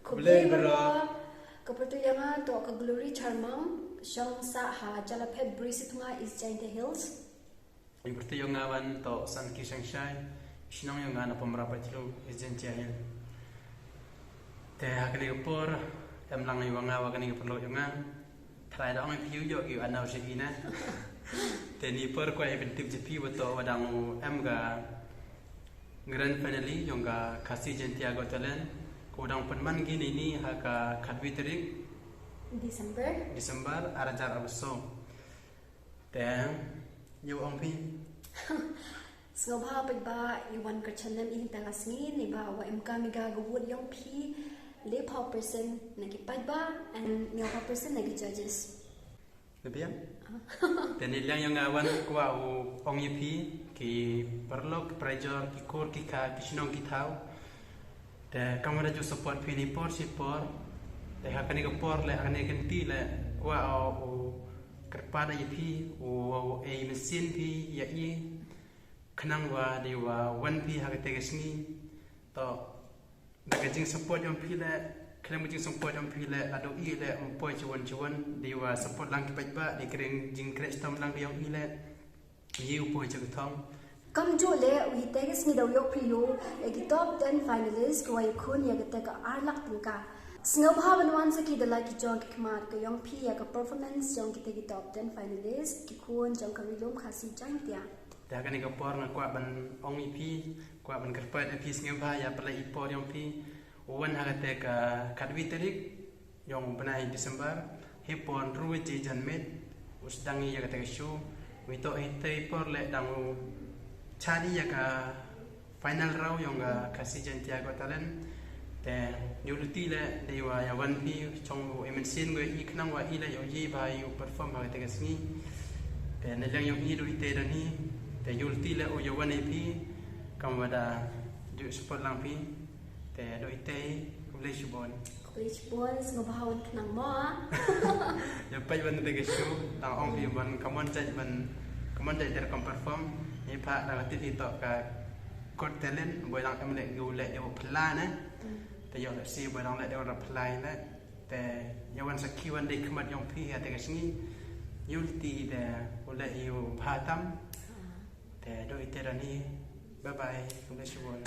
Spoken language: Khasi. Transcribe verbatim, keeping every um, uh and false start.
Khublei baroh. Ka pyrtuit yong nga toh ka Glory Charmang, shong sah ha Jalaphet Bri Situnga, East Jaintia Hills. Ka pyrtuit yong nga wan toh Sanki Shangshai, shnong yong nga na Pamra Patlu, East Jaintia Hills. Te ha kane ka por em lang ïa nga wa kane ka pyrlok yong nga. Trai da ong ïa phi ïoh ki anaw shi ina. Te ni por kwah ïa pyntip jong phi wa toh wa dang u em ka grand finale yong ka Khasi Jaintia Got Talent. Ko dang pynman ki ni ni ha ka khatwi tarik December. December ar hajar arphew saw. Te ïa ong phi. Sngewbha paidbah, ïa wan kyrchan lem ïa kata ka sngi, ne ba wa em ka mega ka vote yong phi, laiphew percent na ki paidbah and hynñiewphew percent na ki judges. Te ni liang yong nga wan kwah u ong ïa phi ki paralok, ki parajor, ki kur, ki kha, ki shnong, ki thaw. Te kam wa da ju support phi ni por shi por. Te ha kane ka por le ha kane ka kynti le kwah u kyrpad ïa phi u ei mynsiem phi ïa i. Khnang wa dei wa wan phi ha kata ka sngi. To da ka jing support yong phi le, khlem ka jing support yong phi le, ado i le um poi chiwon chiwon, dei wa support lang ki paidbah, dei kring jing khreh stom lang yong i le. Ïa u poi cha ka thong. Kamjuh le u hi te ka sngi da u ïoh phi ïa ki top ten finalist ki wa ïa khun ïa kata ka ar lak tyngka. Sngewbha ban wan sa ki da la ki jong ki khmat ka ïong phi ïa ka performance jong kita ki top ten finalist ki khun jong ka Ri Lum Khasi Jaintia. Te ha kane ka por nga kwah ban ong ïa phi, kwah ban kyrpad ïa phi sngewbha ïa pynlait i por yong phi. U wan ha kata ka khatwi tarik yong u bnai December, hi por hynriew baje janmiet, u sdang ïa kata ka show, wi to hi te por le dang u chari ïa ka final round yong ka Khasi Jaintia Got Talent. Te ïoh luti le dei wa ïa wan phi chong u ei mynsiem ngi i khnang wa i le ïoh i ba ïoh perform ha kata ka sngi. Te na liang yong i du i te da ni, te ïoh luti le u ïa wan i phi, kam wa da ju support lang phi. Te do ite, khublei shibun. Khublei shibun, sngewbha wan khnang mo. Ïa peit wan te ka show, tang ong phi wan, come on judge wan, come on judge der kam perform. Ni pha da ka tip hi to ka Got Talent, boi lang em le gu le de phylla ne. Te ïoh le si boi lang le de phylla ne. Te ïa wan sa ki wan dei khmat yong phi ha te ka sngi. Ïoh liti de u le ïoh bha tam. Te do ite da ni. Bye bye. Khublei shibun.